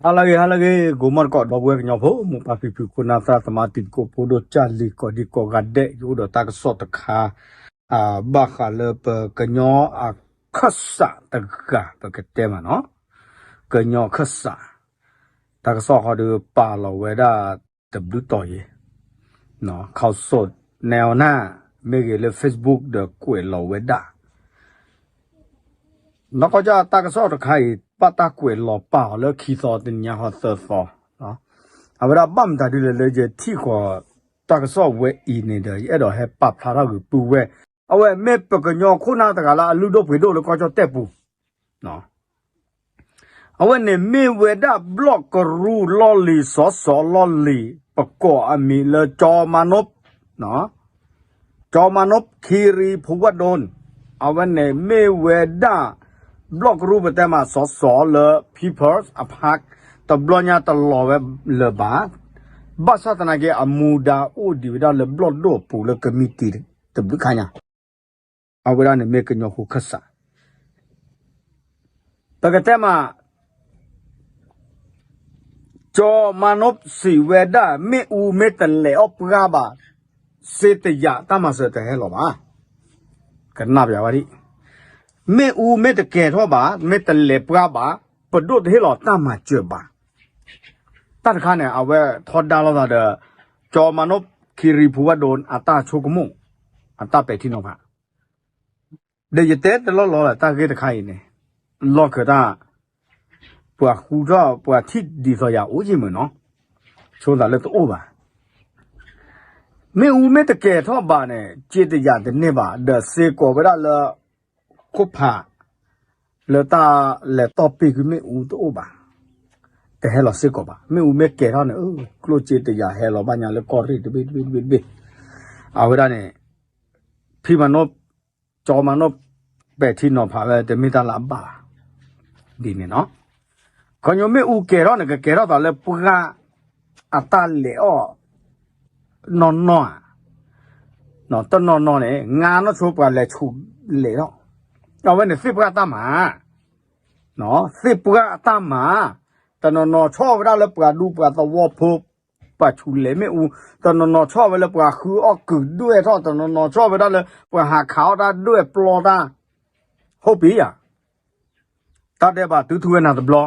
ဟါလၢအဂ့ၤ ဟါလၢအဂ့ၤ ကိးမီၢ်တကိး ဒီပုၢ်ဝဲၢ်ကညီဖိ မိၢ်ပၢ်ဖံဖု ခိၣ်နၢ်သရၣ်သမါ တံၤသကိးဖိဒိၣ် ကၢ်လံၤ ကိးဒံကိးဂၤဒဲး ယအိၣ်ဒီးတၢ်ကစီၣ်တခါ ဘၣ်ဃးလၢပကညီအခၢၣ်စးတဂၤ ပကတဲမးနီၤ, ကညီအခၢၣ်စး တၢ်ကစီၣ်ဃီဒီးပာ်လီၤဝဲဒၣ်တဘျုးတီၤယဲ ခီစိးနဲအီနၢ် မ့ၢ်ဂ့ၤလၢ Facebook ဒီးကွဲးလီၤဝဲဒၣ် နီၢ်ကီၢ်ကၢ်တၢ်ကစီၣ်တခါအံၤ ဘၣ်တၢ်ကွဲးလီၤပာ်အီၤလၢခံသီတနံၤညါဃီသၢသီ, အဝဲဒၣ်ဘၣ်မတၤဒ်လဲၣ်လၢယထံၣ်ဃီၤတၢ်ကစီၣ်ဝဲအံၤန့ၣ်ဒီး ယအဲၣ်ဒိးဟဲပာ်ဖျါထီၣ်ဂ့ၤပုၢ်ဝဲၢ်, အဝဲမ့ၢ်ပကညီခိၣ်နၢ်တဂၤလၢအလုၢ်ဒိၣ်ပှ့ၤဒိၣ်လၢကီၢ်ကၠီၣ်တဲၣ်ပူၤ အဝဲန့ၣ်မ့ၢ်ဝဲဒၣ်ဘျီၣ်ကရူၢ်လီၢ်လံၤ စီၤစီၤလီၢ်လံၤ ပကိးအမံၤလၢ ကၠီမၤနိပ် ကၠီမၤနိပ် ခ့ရံၤဖူဝဲၣ်ဒိၣ်, အဝဲန့ၣ်မ့ၢ်ဝဲဒၣ် ဘျီၣ်ကရူၢ်ပတဲမး စီၤစီၤလၢ People's အဖး တဘျီညါတလီၤဝဲလၢၤဘၣ်, ဘၣ်ဆၣ်သနာ်က့ အမူဒါအိၣ်ဒံးဝဲဒၣ်လၢဘျီၣ်ဒိၣ်အပူၤလၢကမံးတံာ်တဘျုးခါညါ အဝဲဒၣ်န့ၣ်မ့ၢ်ကညီဖိခၢၣ်စး ပကတဲမး ကၠီမၤနိပ်စံးဝဲဒၣ် မ့ၣ်အူမ့ၢ်တလဲၤအီၣ်ပှၢ်ဘၣ် စ့တယာ်တၢ်မၤစၢၤတဟဲလီၤဘၣ်. ကနၣ်ပျးဝဲဒၣ် မ့ၣ်အူမ့ၢ်တကဲၤထီၣ်ဘၣ် မ့ၢ်တလဲၤပှၢ်ဘၣ် ပဒိၣ်တဟ့ၣ်လီၤတၢ်မၤစၢၤဘၣ်. တၢ်တခါန့ၣ် အဝဲထီဒါလိာ်သးဒီး ကၠီမၤနိပ် ခ့ရံၤဖူဝဲၣ်ဒိၣ် အတၢ်ဆိကမိၣ် အတၢ်ပဲာ်ထံနီၤဖး ဒီးယတဲတလီၢ်လီၤလၢတၢ်ဂ့ၢ်တခါအံၤန့ၣ် လီၢ်ခၢၣ်တၢ် ပှၤဃူထီၣ်ပှၤထံၣ်ဒ်သိးယၤအိၣ်ယံာ်မုၢ်နီၤ, ဆိသးလၢတအိၣ်ဘၣ်. မ့ၣ်အူမ့ၢ်တကဲၤထီၣ်ဘၣ်န့ၣ် စ့တယာ်တန့ၢ်ဘၣ် ဒီးစ့ကိးဝဲဒၣ်လၢ ခိၣ်ဖး လၢတၢ်လဲၤတီၢ်ပံၢ်ကွံာ်မ့ၣ်အူတအိၣ်ဘၣ်, တဟဲလီၤစ့ၢ်ကီးဘၣ်. မ့ၣ်အူမ့ၢ်ကဲၤထီၣ်န့ၣ် ကျိၣ်စ့တယာ်ဟဲလီၤဘၣ်ညါလၢကီၢ်ရ့ၣ်တဘ့ၣ်တဘ့ၣ်တဘ့ၣ်တဘ့ၣ်, အဝဲဒၣ်န့ၣ် ဖံမၤနိ ကၠီမၤနိ ပဲာ်ထံနီၤဖးဝဲ တမ့ၢ်တၢ်လၢအဘၣ်ဘၣ်. ဒ်န့ၣ်နီၤ, ခီညီမ့ၣ်အူကဲၤထီၣ်န့ၣ် ကကဲၤထီၣ်သးလၢပှၢ် အတၢ်လဲၤအီၣ် နီၢ်နီၢ်ဧါ, တနီၤနီၤန့ၣ် ငါနီၢ်ဆိပှၤလဲၤဆူၣ်လဲၤထီၣ်, အဝဲန့ၣ်သ့ၣ်ပှၢ်တၢ်မၤ သ့ၣ်ပှၢ်အတၢ်မၤ, တနီၤနီၤဆီၣ်ဝဲဒၣ်လၢပှၤဒူပှၤသဝီဖိ ပှၤဆူၣ်လဲၤမ့ၣ်အူ, တနီၤနီၤဆီၣ်ဝဲလၢပှၤဃုအီၣ်ကုၢ်ဒွဲၣ်ထီၣ်, တနီၤနီၤဆီၣ်ဝဲဒၣ်လၢပှၤဟးခးအီၣ်တၢ်ဒွဲၣ်ပျီတၢ်, ဟုတ်ပြီဧါ, တၢ်ဒဲးဘးတုၤထူဝဲနၤတဘျီ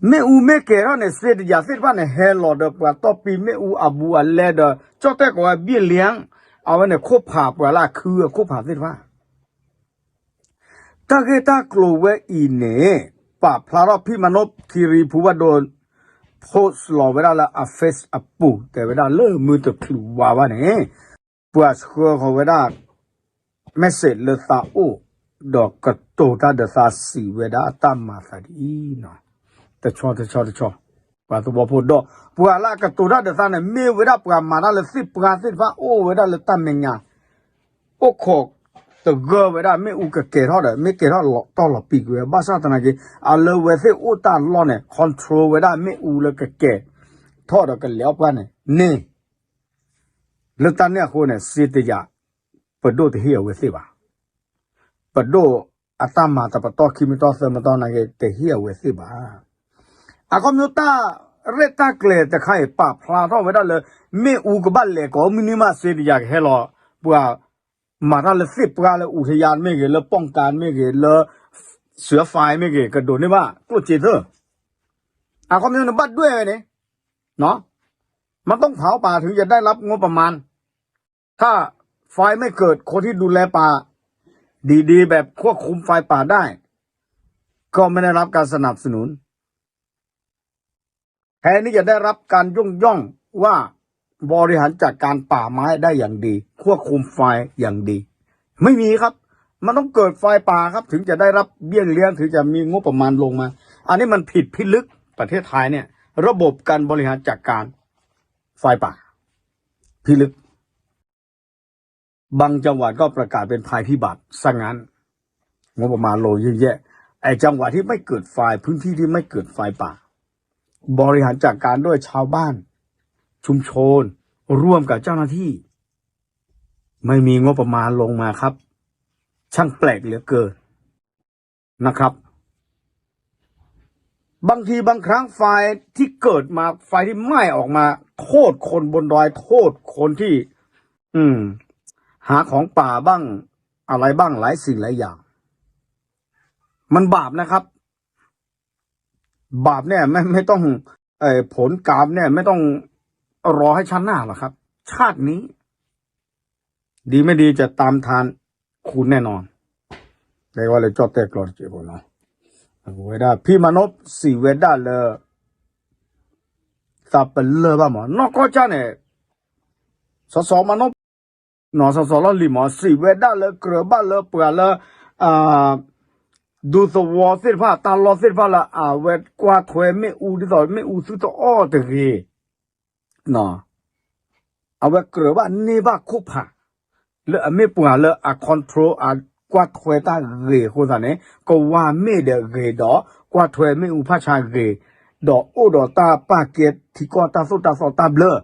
မ့ၣ်အူမ့ၢ်ကဲၤထီၣ်န့ၣ် စ့တယာ်သ့ၣ်တဖၣ်န့ၣ် ဟဲလီၤဒီးပှၤတီၢ်ပံၢ်မ့ၣ်အူအဘူးအလဲဒီး ကၠီၣ်တဲၣ်ကိးဝဲဘံၣ်လၢ အဝဲန့ၣ်ခိၣ်ဖးပှၤလၢအခုအခိၣ်ဖးသ့ၣ်တဖၣ် တၢ်ဂ့ၢ်တၢ်ကျိၤဝဲအံၤန့ၣ် ပာ်ဖျါထီၣ်ဖံမၤနိ ခ့ရံၤဖူဝဲၣ်ဒိၣ် post လီၤဝဲဒၣ်လၢအ face အပူၤ တဲဝဲဒၣ်လၢမုၢ်တချုးဝါဘၣ်န့ၣ် ပှၤဆှၢဃီၤဝဲဒၣ် message လၢသးအိၣ် ဒီးကတိၤတၢ်ဒီးသးစံးဝဲဒၣ်အတၢ်မၤသးဒ်အံၤ, တဆီတဆီတဆီ, ပှၤသဝီဖိဒီး ပှၤလၢအကတိၤတၢ်ဒီးသးန့ၣ် မ့ၢ်ဝဲဒၣ်ပှၤမၤတၢ်လၢသ့ၣ်ပှၢ်သ့ၣ်တဖၣ်အိၣ်ဝဲဒၣ်လၢတၢ်မဲာ်ညါ အိၣ်ခိးသဂၢၢ်ဝဲဒၣ် မ့ၣ်အူကကဲၤထီၣ်ဒီး မ့ၢ်ကဲၤထီၣ်လီၤတီၢ်လီၤပံာ်ကွံာ်ဝဲ ဘၣ်ဆၣ်သနာ်က့ အလၢဝဲသ့ၣ်အိၣ်တၢ်လီၢ်န့ၣ် control ဝဲဒၣ်မ့ၣ်အူလၢကကဲၤထီၣ်ဒီးကလဲၤအီၣ်ပှၢ်န့ၣ်န့ၣ် လၢတၢ်န့ၣ်အဃိန့ၣ် စ့တယာ် ပဒိၣ်တဟ့ၣ်အဝဲသ့ၣ်ဘၣ်. ပဒိၣ်အတၢ်မၤတပတီၢ်ခံမတီၢ်သၢမတီၢ်နာ်က့ တဟ့ၣ်အဝဲသ့ၣ်ဘၣ်. အခီပညီတၢ်ရဲၣ်တၢ်ကျဲၤတခါအံၤ ပာ်ဖျါထီၣ်ဝဲဒၣ်လၢ မ့ၣ်အူကဘၣ်လဲၤကိးမုၢ်နံၤမး စ့တယာ်ကဟဲလီၤ ပှၤမၤတၢ်လၢသ့ၣ်ပှၢ်လၢအူထယါမ့ၢ်ဂ့ၤ လၢပီၣ်ကါမ့ၢ်ဂ့ၤ လၢ စၢၤဖဲမ့ၢ်ဂ့ၤ ကဒိးန့ၢ်ဘၣ် ကျိၣ်စ့သၢ အခီပညီန့ၣ်ဘၣ်ဒွဲၣ်ဝဲန့ၣ် มันต้องเผาป่าถึงจะได้รับงบประมาณ ถ้าไฟไม่เกิด คนที่ดูแลป่าดีๆ แบบควบคุมไฟป่าได้ ก็ไม่ได้รับการสนับสนุน แทนที่จะได้รับการยกย่องว่าบริหารจัดการป่าไม้ได้อย่างดี ควบคุมไฟอย่างดี ไม่มีครับ มันต้องเกิดไฟป่าครับ ถึงจะได้รับเบี้ยเลี้ยง ถึงจะมีงบประมาณลงมา อันนี้มันผิดพิลึก ประเทศไทยเนี่ย ระบบการบริหารจัดการไฟป่า พิลึก บางจังหวัดก็ประกาศเป็นภัยพิบัติซะงั้น งบประมาณลงเยอะแยะ ไอ้จังหวัดที่ไม่เกิดไฟ พื้นที่ที่ไม่เกิดไฟป่า บริหารจัดการด้วยชาวบ้าน ชุมชน ร่วมกับเจ้าหน้าที่ ไม่มีงบประมาณลงมาครับ ช่างแปลกเหลือเกิน นะครับ เ บางทีบางครั้งไฟที่เกิดมา ไฟที่ไหม้ออกมา โทษคนบนดอย โทษคนที่ อืม หาของป่าบ้าง อะไรบ้าง หลายสิ่งหลายอย่าง มันบาปนะครับ บาปเนี่ยไม่ไม่ต้อง เอ่อ ผลกรรมเนี่ยไม่ต้องรอให้ชาติหน้าหรอกครับ ชาตินี้ ดีไม่ดีจะตามทานคุณแน่นอน တဲဝဲလၢကၠီၣ်တဲၣ်ကျိာ်တစဲးဖိနီၤ အဝဲဒၣ် ဖံမၤနိစံးဝဲဒၣ်လၢ သးပလၢၢ်ဘၣ်မး နီၢ်ကီၢ်ကၢ်န့ၣ် စီၤစီၤမၤနိ နီၤ စီၤစီၤလီၢ်လံၤမး စံးဝဲဒၣ်လၢကြၢးဘၣ်လၢပှၤလၢ ဒူသဝီသ့ၣ်တဖၣ် တၢ်လီၢ်သ့ၣ်တဖၣ်လၢအဝဲကွၢ်ထွဲမ့ၣ်အူ ဒ်သိးမ့ၣ်အူသုတအီၣ်တဂ့ၤ အဝဲကြၢးဘၣ်န့ၢ်ဘၣ်ခိၣ်ဖး လၢအမ့ၢ်ပှၤလၢအ control အကွၢ်ထွဲတၢ်ဂ့ၤအဃိသတးန့ၣ် ကဝါမ့ၢ်ဒီးဂ့ၤဒီး ကွၢ်ထွဲမ့ၣ်အူဖးဆါဂ့ၤ ဒီးအိၣ်ဒီးတၢ်ပာ်ကဲထံကီၢ်တၢ်သိၣ်တၢ်သီတၢ်ဘျၢ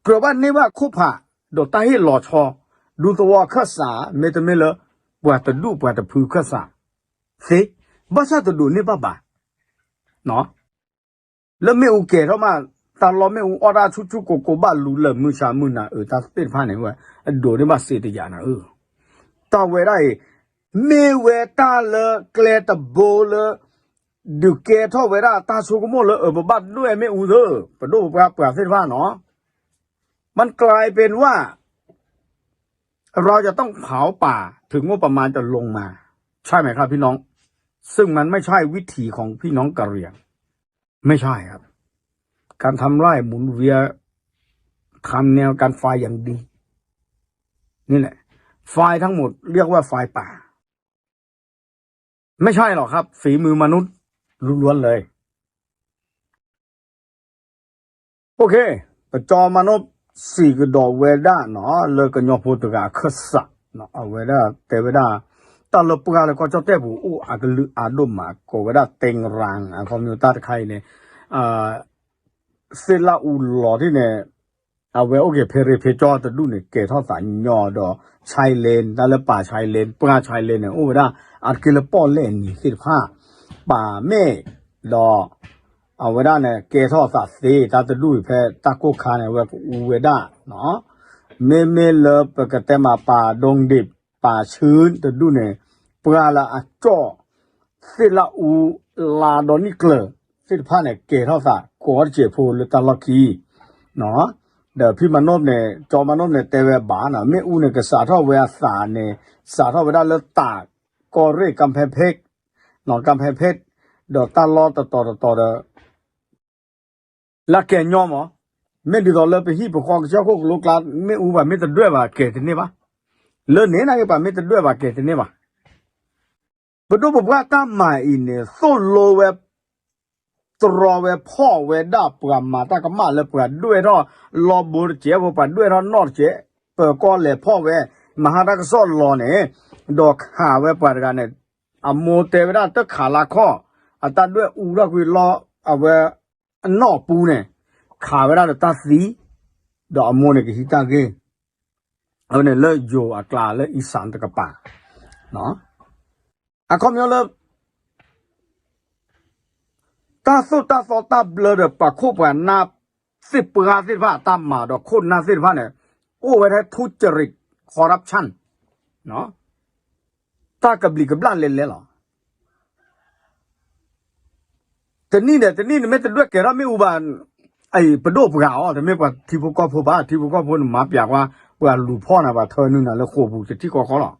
ကြၢးဘၣ်န့ၢ်ဘၣ်ခိၣ်ဖး ဒီးတၢ်ဟ့ၣ်လီၤဆီ ဒူသဝီအခၢၣ်စး မ့တမ့ၢ်လၢ ပှၤတဒူၣ်ပှၤတဖုခၢၣ်စး သ့ ဘၣ်ဆၣ်တဒိးန့ၢ်ဘၣ်ဘၣ် လၢမ့ၣ်အူကဲၤထီၣ်မး တၢ်လီၢ်မ့ၣ်အူအီၣ်တၢ်ဆူၣ်ဆူၣ်ကိၢ်ကိၢ်ဘၣ်လူၤလၢာ်မုၢ်ဆါမုၢ်နၤအၢ တၢ်သ့ၣ်တဖၣ်န့ၣ်ဝဲ အဒိးန့ၢ်ဘၣ်စ့တယၤနၤဧၢ တၢ်ဝဲဒၣ်အံၤ မ့ၢ်ဝဲတၢ်လၢကျဲတဘိလၢ ဒုးကဲထီၣ်ဝဲဒၣ်တၢ်ဆိကမိၣ်လၢအၢ ပဘၣ်ဒွဲၣ်မ့ၣ်အူသၢ ပဒိၣ်ပပှၢ်ပှၤသ့ၣ်တဖၣ်နီၤ มันกลายเป็นว่า เราจะต้องเผาป่า ถึงงบประมาณจะลงมา ใช่ไหมครับพี่น้อง ซึ่งมันไม่ใช่วิถีของพี่น้องกะเหรี่ยง ไม่ใช่ครับ การทำไร่หมุนเวียน ทำแนวกันไฟอย่างดี นี่แหละ ไฟทั้งหมดเรียกว่าไฟป่า ไม่ใช่หรอกครับ ฝีมือมนุษย์ล้วนๆเลย โอเค ပကၠီမၤနိ စံးကဒီးဝဲဒၣ်နီၤ လၢကညီဖိတဂၤအခၢၣ်စး အဝဲဒၣ်တဲဝဲဒၣ် တၢ်လၢပှၢ်လၢကီၢ်ကၠီၣ်တဲၣ်ပူၤအိၣ်အကလုာ်အါဒိၣ်မး ကိးဝဲဒၣ် တ့ရၣ် အခီပညီတၢ်တခါအံၤန့ၣ် သ့ၣ်လၣ်အူလီၤထံၣ်န့ၣ် အဝဲအိၣ်က့ၤဖဲရ့ဖဲကၠီတဒူၣ်န့ၣ် ကဲၤထီၣ်သးညီဒီး ဆဲးလ့ တၢ်လၢပာ်ဆဲးလ့ ပှၢ်ဆဲးလ့န့ၣ် အိၣ်ဝဲဒၣ် အါတက့ၢ်လၢပီၣ်လဲၣ်နံၤသ့ၣ်တဖၣ် ပာ်မ့ၢ်ဒီး အဝဲဒၣ်န့ၣ် ကဲထီၣ်သးသ့ တၢ်တဒူၣ်အံၤဖဲတၢ်ကိၢ်ခါန့ၣ် အဝဲကအူဝဲဒၣ် မ့မ့ၢ်လၢပကတဲမး ပာ်ဒိၣ်ဒံး ပာ်ဆူတဒူၣ်န့ၣ် ပှၢ်လၢအကၠီၣ် သ့ၣ်လၣ်အူ လါဒီးနံၣ်ကျၢၤ သ့ၣ်တဖၣ်န့ၣ် ကဲထီၣ်သး ကိးတစဲးဖိလၢတၢ်လီၢ်ခံ ဒီးဖံမၤနိန့ၣ် ကၠီမၤနိန့ၣ် တဲဝဲဘၣ်နီၤ မ့ၣ်အူန့ၣ် ကစးထီၣ်ဝဲအသးန့ၣ် စးထီၣ်ဝဲဒၣ်လၢတၢ်ကီၢ်ရ့ၣ် ကမ်ဖဲဖ့း နီၤ ကမ်ဖဲဖ့း ဒီးတၢ်လီၢ်တတီၤတတီၤဒီး လၢကဲၤညီမး, မ့ၢ်ဒ်သိးလၢပဟံၣ်ပဃီကစၢၢ်ခိၣ်ကလိကျါ မ့ၣ်အူပှၤမ့ၢ်တဒွဲၣ်ဘၣ်ကဲၤတန့ၢ်ဘၣ်, လၢန့ၣ်နာ်က့ ပှၤမ့ၢ်တဒွဲၣ်ဘၣ်ကဲၤတန့ၢ်ဘၣ်. ပဒိၣ်ပပှၢ်တၢ်မၤအံၤန့ၣ် သိၣ်လိဝဲ တြီဝဲဖီၣ်ဝဲဒၣ်ပှၤမၤတၢ်ကမၣ်လၢပှၤဒွဲၣ်ထီၣ်လီဘိတစဲးဖိ ပှၤဒွဲၣ်ထီၣ်နီၣ်တစဲး, ပၢၤကီၢ်လဲၤဖီၣ်ဝဲ မဟါတၢ်ကစီၣ်လီၤန့ၣ်, ဒီးခးဝဲပှၤတဂၤန့ၣ်, အမိၢ်တဲဝဲဒၣ်တခးလၢခီၣ်, အတၢ်ဒွဲၣ်အူထီၣ်ကွံာ်လီ အဝဲ အနီၣ်ပူၤန့ၣ်, ခးဝဲဒၣ်ဒီးတၢ်သံ, ဒီးအမိၢ်န့ၣ်ကဟံးတၢ်ဂ့ၢ်, အဝဲန့ၣ်လၢယိၤအကျါလၢ အံစၣ်တကပၤ, အခီပညီလၢ တၢ်သိၣ်တၢ်သီတၢ်ဘျၢဒီး ပှၤခိၣ်ပှၤနၢ်သ့ၣ်ပှၢ်သ့ၣ်တဖၣ်အတၢ်မၤဒီးခိၣ်နၢ်သ့ၣ်တဖၣ်န့ၣ်, အိၣ်ဝဲထဲ ทุจริต corruption တၢ်ကဘျံးကဘျၣ်လဲၤလဲၤလီၤ. တနံၣ်ဒီးတနံၣ်န့ၣ်မ့ၢ်တဒွဲၣ်ကဲၤထီၣ်မ့ၣ်အူဘၣ်, ပဒိၣ်ပှၤအီၤ တမ့ၢ်ပှၤထံဖိကီၢ်ဖိဘၣ်, ထံဖိကီၢ်ဖိန့ၣ်မၤပျးကွၢ်, ပှၤလူၤဖီၣ်န့ၣ်ပှၤထၢနုာ်နၤလၢဃိာ်ပူၤတထံၣ်ဃီဃီလီၤ.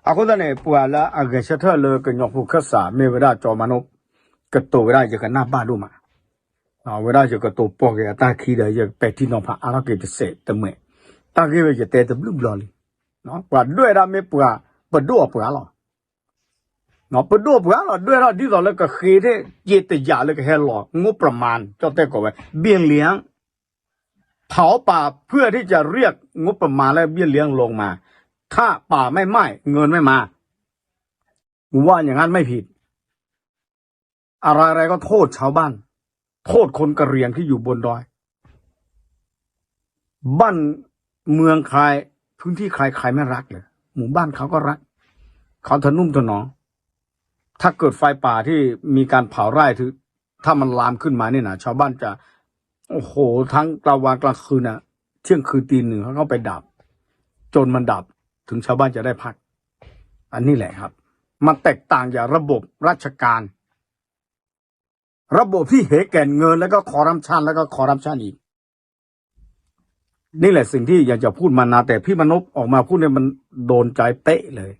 အဃိသတးန့ၣ် ပှၤလၢအဂဲၤဆၢထၢၣ်လၢကညီဖိခၢၣ်စးမ့ၢ်ဝဲဒၣ်ကၠီမၤနိ, ကတိၤဝဲဒၣ်ယကနၣ်ဘၣ်ဒိၣ်မး, ဝဲဒၣ်ယကတိၤပိာ်က့ၤအတၢ်ခံဒီး ယပဲာ်ထံနီၤဖးအါထီၣ်က့ၤတစဲးတမှဲး, တၢ်ဂ့ၢ်ဝဲယတဲတဘျုးဘျီလံ. ပှၤဒွဲၣ်ဒၣ်မ့ၢ်ပှၤပဒိၣ်အပှၤလီၤ. ပဒိၣ်ပှၤလီၤ ဒွဲၣ်ထီၣ်ဒ်သိးလၢကဃ့ထဲ က့တယာ်လၢကဟဲလီၤ ငိုပရမၤ ကၠီၣ်တဲၣ်ကိးဝဲ ဘ့ၣ်လၢ เผาป่าเพื่อที่จะเรียกงบประมาณและเบี้ยเลี้ยงลงมา ถ้าป่าไม่ไหม้เงินไม่มา ว่าอย่างนั้นไม่ผิด อะไรๆก็โทษชาวบ้าน โทษคนกะเหรี่ยงที่อยู่บนดอย บ้านเมืองใคร พื้นที่ใคร ใครไม่รักเลย หมู่บ้านเขาก็รัก เขาทะนุถนอม ถ้าเกิดไฟป่าที่มีการเผาไร่ คือ ถ้ามันลามขึ้นมาเนี่ยนะ ชาวบ้านจะ โอ้โห ทั้งกลางวันกลางคืนน่ะ เที่ยงคืนตีหนึ่งเขาก็ไปดับ จนมันดับ ถึงชาวบ้านจะได้พัก อันนี้แหละครับ มันแตกต่างจากระบบราชการ ระบบที่เห็นแก่เงิน แล้วก็คอร์รัปชัน แล้วก็คอร์รัปชันอีก นี่แหละสิ่งที่อยากจะพูดมานาน แต่พี่มนพออกมาพูดเนี่ยมันโดนใจเป๊ะเลย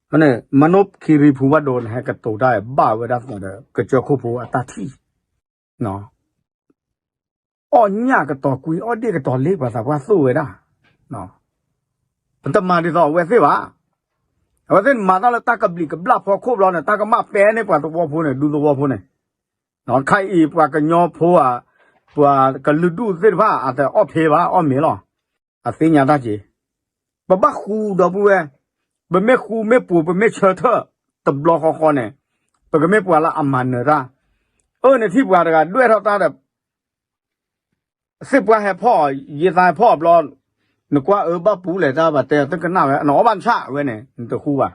เพราะเนี่ย มนพ คีรีภูวดล ဟဲကတိၤတၢ်ဘၣ်ဝဲဒၣ်ဒီး ကစၢၢ်ခိၣ်ဖိအတၢ်ထံၣ် အီၣ်ညၣ်ကတီၤကွံ အီၣ်ဒ့ၣ်ကတီၤလ့ ပှၤသးပှၢ်သိၣ်ဝဲဒၣ် ပတမၤဒ်သိးအဝဲသ့ၣ်ဘၣ်. အဝဲသ့ၣ်မၤတၢ်လၢတၢ်ကဘျံးကဘျၣ်ဖီခိၣ်ဘျီန့ၣ် တၢ်ကမၣ်ပဲန့ၢ်ပှၤသဝီဖိန့ၣ် ဒူသဝီဖိန့ၣ် ခဲအံၤပှၤကညီဖိဧါ ပှၤကလုာ်ဒူၣ်သ့ၣ်တဖၣ် အတအီၣ်ဖဲဘၣ် အီၣ်မ့ၤလီၤ. အသ့ၣ်ညါတၢ်က့ၤ ပဘၣ်ဃူဒီပုၢ်ဝဲၢ်, ပမ့ၢ်ဃူမ့ၢ်ပူၤ ပမ့ၢ်ဆၢထၢၣ် တဘျီဃီဃီန့ၣ် ပကမ့ၢ်ပှၤလၢအမၤနၢၤတၢ်. အၢ နထံၣ်ပှၤတဂၤဒွဲၣ်ထီၣ်တၢ်ဒီး သ့ၣ်ပှၢ်ဟဲဖီၣ်အီၤ ယသးဟဲဖီၣ်အီၤဘျီ နကွၢ်အၢဘၣ်ပူၤလဲၣ် တၢ်ဘၣ်တဲအီၤ တကနၣ်ဝဲ နအီၣ်ဘၣ်နဆၣ်ဝဲန့ၣ် နတဃူဘၣ်.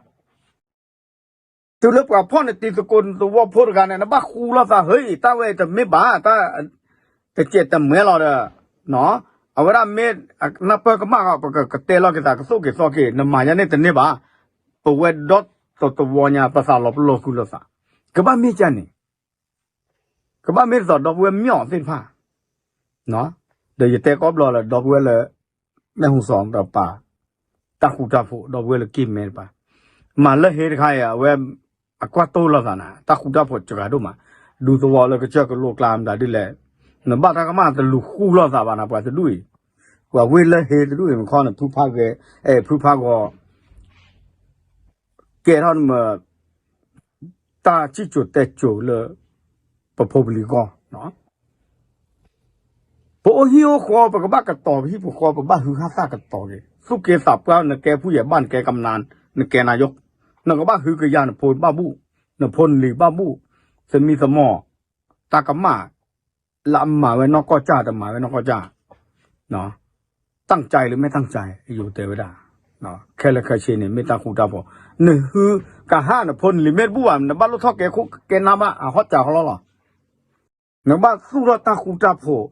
တုၤလၢပှၤဖီၣ်နတံၤသကိးနသဝီဖိတဂၤန့ၣ် နဘၣ်ဃူလိာ်သး ဟ့ တၢ်ဝဲအံၤတမ့ၢ်ဘၣ် တစဲးတမဲလီၤဒီး အဝဲဒၣ်မ့ၢ်နၢ်ပၢၢ်ကမၣ်ဃီ ပကကတဲလီၤက့ၤသး ကသိၣ်က့ၤသီက့ၤ နမၤယါန့ၣ်တန့ၢ်ဘၣ်. ပဝဲဒီတသဝီညါ ပသးလီၤပလိာ်ဃုာ်လိာ်သး ကဘၣ်မ့ၢ်ကန့ၣ် ကဘၣ်မ့ၢ်ဒ်သိးဒီပုၢ်ဝဲၢ်မၠီၣ်သ့ၣ်တဖၣ် ဒီးယတဲကိးဘျီလၢ ဒီပုၢ်ဝဲၢ်လၢ မဲၣ်ဟူစီၤတပၤ တၢ်ဃူတၢ်ဖိး ဒီပုၢ်ဝဲၢ်လၢက့ၢ်မဲတပၤ မၤလၢဟ့တခါအံၤ အဝဲ အကွၢ်တိၢ်လိာ်သးန့ၣ် တၢ်ဃူတၢ်ဖိးစှၤဒိၣ်မး ဒူသဝီလၢကစၢၢ်ကလိကျါမတၤဒ်လဲၣ် နဘၣ်တၢ်ကမၣ်တလူၤဃူလိာ်သးဘၣ်န့ၣ် ပှၤတဒူၣ်အံၤ ပှၤဝ့ၢ်လၢဟ့တဒူၣ်အံၤ မခီနဖုဖးဂဲၤ အဲ ဖုဖးဂီၤ ကဲထီၣ်နမ တၢ်စံၣ်စိၤတဲစိၤလၢ ပဖိပလံၤအဂီၢ် ပအိၣ်ဟံၣ်အိၣ်ဃီ ပကဘၣ်ကတီၤပဟံၣ်ပဃီ ပဘၣ်ဟုးဟးသၣ်ကတီၤက့ၤ သူၣ်က့သးပှၢ် နကဲဖုယဲၢ်ဘၣ် နကဲကမျၢၢ် နကဲနၤယိး နကဘၣ်ဟုးကယာ်နဖိဘၣ်ဘူၣ် နဖိနလံၤဘၣ်ဘူၣ် သမံသမိး တၢ်ကမၣ် လၢအမၤဝဲနီၢ်ကီၢ်စၢ် တမၤဝဲနီၢ်ကီၢ်စၢ် တၢ်ကၠဲးလၢမ့ၢ်တၢ်ကၠဲး ယိၤတဲဝဲဒၣ် ခဲလၢာ်ခဲဆ့န့ၣ် မ့ၢ်တၢ်ဃူတၢ်ဖိး နဟုကဟၣ်နဖိနလံၤမ့ၢ်တဘူၣ်ဘၣ် နဘၣ်လိၣ်ထီၣ်ကဲခိၣ်ကဲနၢ်ဘၣ် အဟီၣ်စၢ်ဟီၣ်လီၢ်လီၤ နဘၣ်သူၣ်ထီၣ်တၢ်ဃူတၢ်ဖိး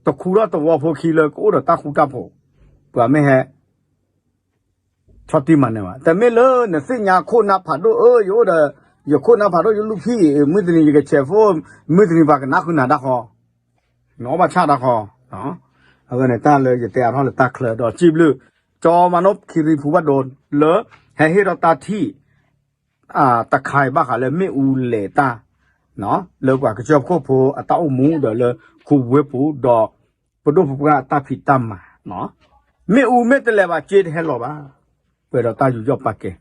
တခူထီၣ်သဝီဖိခံလၢကအိၣ်ဒီးတၢ်ဃူတၢ်ဖိး ပှၤမ့ၢ်ဟဲ ဆီၣ်တံၢ်မၤနၢၤဘၣ် တမ့ၢ်လၢနသ့ၣ်ညါခိၣ်နၢ်ဖးဒိၣ် အၢ ယအိၣ်ဒီး ယခိၣ်နၢ်ဖးဒိၣ် ယလူၢ်ဖံးအံၤ မုၢ်တနံၤယကဆဲးဖိ မုၢ်တနံၤပှၤကနၣ်ဃုာ်နၤတၢ်ဃီ နအီၣ်ဘၣ်ဆၣ်တၢ်ဃီ အဝဲန့ၣ်တၢ်လၢယတဲအါထီၣ်လၢတၢ်ချၢဒီး စံးဘျုး ကၠီမၤနိ ခံရံၣ်ဖူဘၣ်ဒိ လၢ ဟဲဟ့ၣ်ထီၣ်တၢ်ထံၣ် တခါအံၤဘၣ်ဃးလၢမ့ၣ်အူလဲၤတၢ် လၢပှၤကစၢၢ်ခိၣ်ဖိအတၢ်အိၣ်မူဒီးလၢ ခူဝ့ၢ်ပူၤဒီး ပဒိၣ်ပပှၢ်အတၢ်ဖံးတၢ်မၤ မ့ၣ်အူမ့ၢ်တလဲၤဘၣ် စ့တဟဲလီၤဘၣ် ပှဲၤဒီးတၢ်ယူးယီၣ်ပာ်ကဲ